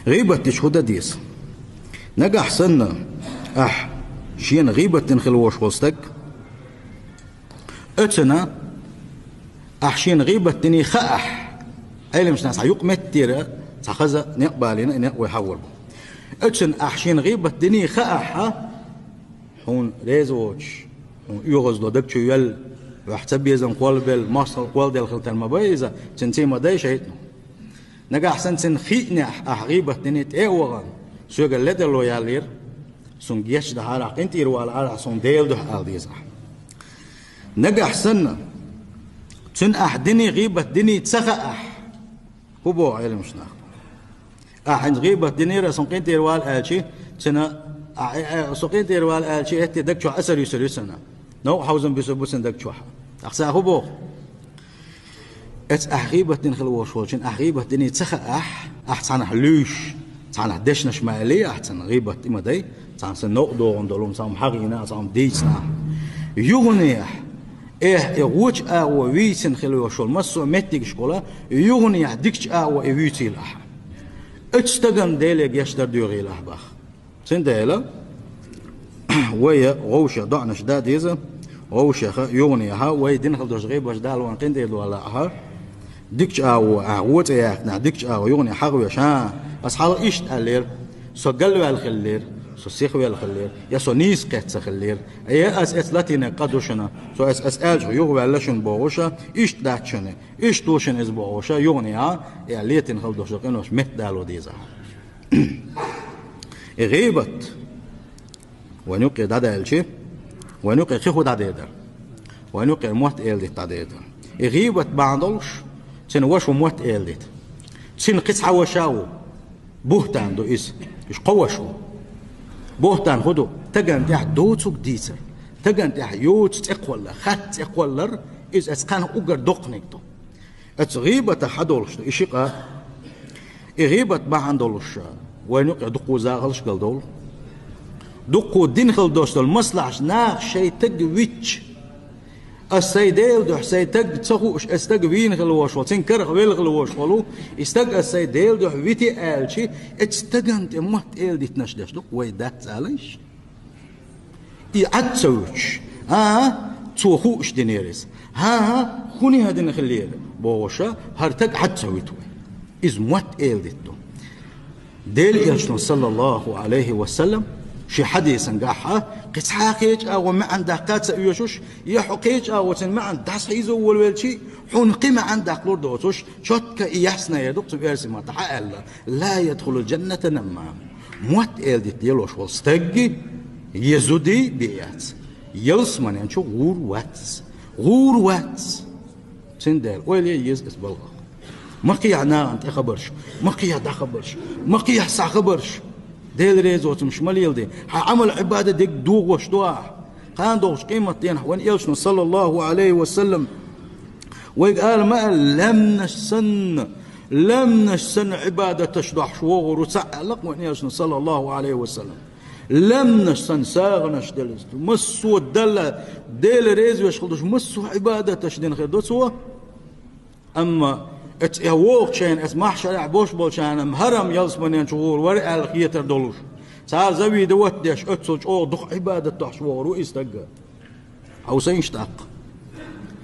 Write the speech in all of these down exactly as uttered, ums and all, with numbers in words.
ГӀийбат дича хӀун дан деза? Нагахь санна ахь шена гӀийбат дина хила волуш волу стаг, оцунна ахь шена гӀийбат диний хаахь, Ӏеламнаха цхьа юкъаметтера цхьа хаза некъ балийна, и некъ вай хьахор бу. Оцунна ахь шена гӀийбат диний хаахь, хьуна реза воцуш, хьуна оьгӀазло даг чу йоьлла, ваьхьа цабезам кхоллабелла, мостагӀалла кхолладелла хила тарлуш ма бай иза, цуьнан цӀий ма дай шайтӀано. Нагахь санна цуьнан хиънехь ахь гӀийбат диний, тӀе а вахана, соьгара ледарло яллера, суна гечдахьара ахь, къинтӀера валахьара ахь, суна Делан дуьхьа ала деза ахь. Нагахь санна цуьнан ахь диний, гӀийбат диний ца хаахь, хӀун боху Ӏеламнаха? Ахь хӀинца гӀийбат динера, суна къинтӀера вала аьлчи, цуьнан, а, э, э, со къинтӀера вала аьлчи, хӀетте даг чохь асар юьсур ю цуьнан. Новкъа хьовзам буьсур бу цуьнан даг чохь. Ахь ца хӀун боху? Эцу ахь гӀийбат дина хила волуш волчун ахь гӀийбат диний ца хаахь, ахь цхьанхьа луьйш, цхьанхьа дешнаш ма аьллий ахь цуьнан, гӀийбат и ма дай, цхьанхьа сан новкъа догӀун долу, цхьа хӀума хьахийна, цхьа хӀума дийцина ахь. Юханехь, эхь, и гӀочу агӀо вийцина хила йолуш йолу массо а меттигашкахула, юханехь дикачу агӀо и вуьйцийла ахь. Оцу стагана Деле гечдар доьхийла ахь боху. Цундела вай вовшех доӀанаш дан деза, вовшех юханехь вай дина хила долуш гӀийбаташ далон къинтӀера вала ахь. Дикачу агӀо, ахь гӀо цӀе яьккхинехь, дикачу агӀо юханехь хьахавеш, хьа, аса хьалха иштта аьллера, со галваьлла хиллера, со сихвелла хиллера, я со нийса кхетта ца хиллера, я аса эцу латийнарг къа ду шуна, со аса, аса аьллачух юхаваьлла шуна бохуш, иштта дац шуна, иштта ду шуна иза бохуш, юханехь, я летийна хила долуш къинош меттадало деза ахь. И гӀийбат вайн юккъе дӀадаьлчи, вайн юккъе кхин хӀун дӀадер дара? Вайн юккъе мотт эладита дӀадер дара. И гӀийбат бахьана долуш, цуьнан ваша ву мотт эладита. Цуьнан кхин цхьа ваша ву. Бухтан ду иза. Иза кхо ваша ву. Бухтан хӀун ду? Стагана тӀехь доцург дийцар. Стагана тӀехь йоцу цӀе кхоллар, хатта цӀе кхоллар, иза аса кхана уггар доккханиг ду. Оцу гӀийбатах хьадолуш ду и ши къа. И гӀийбат бахьана долуш, вайн юккъе дуккха захалш галдовлу. Дуккха дина хила долуш долу маслахьаш наха шайн стаг витча, аса сайн Делан дуьхьа сайн стаг ца хууш, аса стаг вийна хила волуш волу, цуьнан карах велла хила волуш волу, и стаг аса сайн Делан дуьхьа вити аьлчи, оцу стагана тӀе мотт эладитанаш деш ду, вай дац алийша. И Ӏад ца вуьтуш, хӀан-хӀа, цо хууш динера иза. ХӀан-хӀа, хӀунда дина хиллера бохуш, хӀара стаг Ӏад ца вуьту вай. Иза мотт эладита ду. Делан Элчано, саллаллаху Ӏалайхи ва саллам, шен хьадисан гахь, кхин цхьа кхечу агӀо маьӀна даккха ца оьшуш, я хьо кхечу агӀо цуьнан маьӀна дӀасахьийзо волавелчи, хьуна кхин маьӀна даккхалур доцуш, чотка и ясна яр ду-кх цу оьрсийн маттахь аьлла: «Ла ядхулул джанната наммам». Мотт эладита лелош волу стагги, я зуди бен яц, ялсаманен чу гӀур вац. ГӀур вац. Цундела ойла е еза иза балхах. Ма кхехьа нахана тӀе хабарш, ма кхехьа дӀа хабарш, ма кхехьа схьа хабарш. Делан реза воцурш ма леладе. Хьан Ӏамал-Ӏибадат дерг дохош ду ахь. Кхана догӀучу къематденахь вайн Элчано, саллаллаху Ӏалайхи ва саллам, вайга ала ма аьлла, лаьмнаш санна, лаьмнаш санна Ӏибадаташ дохьуш вогӀур ву цхьаъ аьлла-кх вайн Элчано, саллаллаху Ӏалайхи ва саллам. Лаьмнаш санна сагӀанаш делла, массо а Далла, Дела реза веш хила долуш массо а Ӏибадаташ дина хир ду цо. Амма эцу эхь вогӀучу шайна, эцу махьшарехь бош болчарна хӀара-м ялсаманен чу гӀур вара аьлла хетар долуш, цара завидовать деш, оццул чӀогӀа дукха Ӏибадат дохьуш вогӀур ву и стаг. Хьовсийша тӀаккха.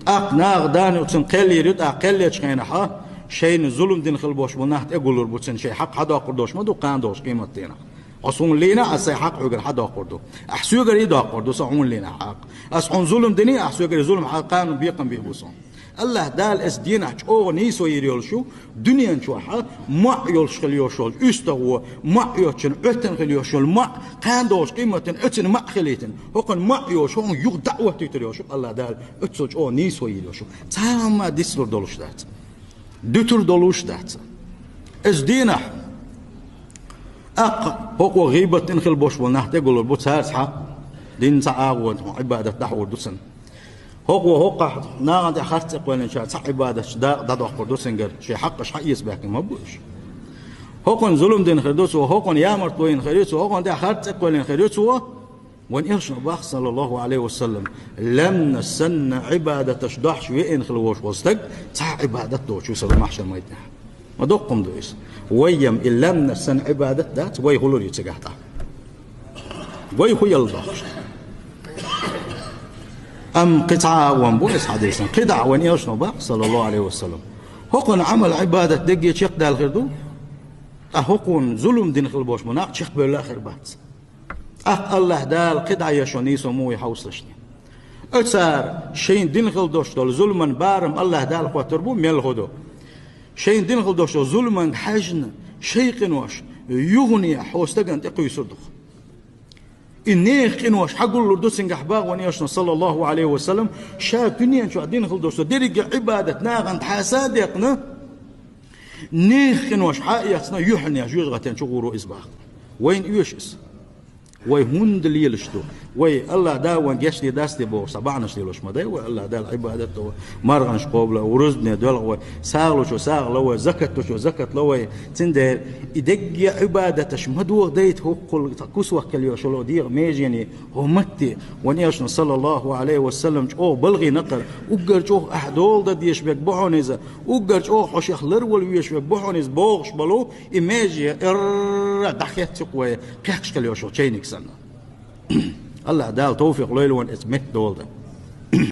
ТӀаккха наха дани оцунна кхел йийр ю, тӀаккха кхел ечу хенахь, шайна зулам дина хила бош болу нах тӀегуллур бу цунна, шайн хьакъ хьадоккхур долуш ма ду кхана догӀучу къематденахь. Хьо суна лийна, ас сайн хьакъ хьоьгара хьадоккхур ду. Ахь соьгара доккхур ду, со хьуна лийна хьакъ. Ас хьуна зулам дини, ахь соьгара зулам хьан кхана бекхам бийр бу суна. АллахӀ Дала эцу дийнахь чӀогӀа нийсо йийр йолуш ю, дуьнен чохь а маьӀ йолуш хила йолуш волчу уьстагӀо, маьӀ йоцчунна Ӏоьттина хила йолуш йолу маьӀ, кхана догӀучу къематдийнахь оцунна маьӀ хилийтина. ХӀокхунна маьӀ йолуш, хӀокхунна юха дӀа а хӀоттуьйтур йолуш ю, АллахӀ Дала оццул чӀогӀа нийсо йийр йолуш ю. Цхьа хӀумма дицлур долуш дац. Дуьтур долуш дац. Эцу дийнахь тӀаккха хӀокхо гӀийбат дина хила бош болу нах тӀегуллур бу, цаьрца хьа дина цхьа агӀо, Ӏибадат дӀахьур ду цунна. ХӀокхо хӀокхахь нахана тӀехь харц цӀе кхоьллинчара цхьа Ӏибадаташ дакъа дӀадоккхур ду цуьнгара, шайн хьакъаш хьаэца баьхкина ма бу уьш. ХӀокхунна зулам дина хир ду цо, хӀокхунна ямартло йина хир ю цо, хӀокхунна тӀехь харц цӀе кхоьллина хир ю цо. Вайн Элчано боху, саллаллаху Ӏалайхи ва саллам, лаьмна санна Ӏибадаташ дохьуш веана хила вош волу стаг цхьа Ӏибадат доцуш ву сан махьшар майданахь. Ма доккха хӀума ду иза. Вайям и лаьмнаш санна Ӏибадат дац, вай хулар ю цигахь тӀаккха. Вай хӀун яла дохуш? Амма кхин цхьа а ван бу иза хьадисан. КхидӀа вайн элчано бакъ, саллаллаху Ӏалайхи ва саллам. ХӀокхунна Ӏамал-Ӏибадат дегге чекхдала хир ду, ткъа хӀокхунна зулам дина хила болуш бу нах чекхбевлла а хир бац. ТӀаккха АллахӀ Дала кхидӀа еш йолу нийсо муха ю хьовсалаш ден? Оцара шайна дина хила долуш долу зуламан барам АллахӀ Дала хоттур бу, мел хӀун ду. Шайна дина хила долуш долу зуламанга хьаьжна, шайн къинош юханехьа хьо стагана тӀекхуьйсур ду. И нехан къинош хьагуллур ду цуьнгахь боху вайн элчано, саллаллаху Ӏалайхи ва саллам, ша дуьнен чохь дина хила долуш долу дерриге Ӏибадат нахана тхьаса а декъна, нехан къинош хьа а эцна, юьхьанехьа жоьжахатин чу гӀур ву иза боху. Вайна оьшу иза. Вай хӀунда лелаш ду? Вай АллахӀ Дала вайн гечде, дастде бохуш, цхьа бахьанаш лелош ма дай вай. АллахӀ Дала Ӏибадат до вай, марханаш къобал а, рузбане доьлху вай, сагӀа лучо сагӀа ло вай, закат лучо закат ло вай. Цундела и дегге Ӏибадаташ ма дохадайта хӀокхул кусвахкал йолуш йолу дегӀан межене, хӀокху матте. Вайн элчано, саллаллаху Ӏалайхи ва саллам, чӀогӀа балхийна кхара, уггар чӀогӀа ахь дола дан дезаш верг бу хьуна иза, уггар чӀогӀа хьо шех ларвала везаш верг бу хьуна иза бохуш болу, и меже эрра дӀахеццу-кх вай, кхехкаш хила йолуш йолу чайниг санна. АллахӀ Дала тавфикъ лойла вайн иза метта дола дан.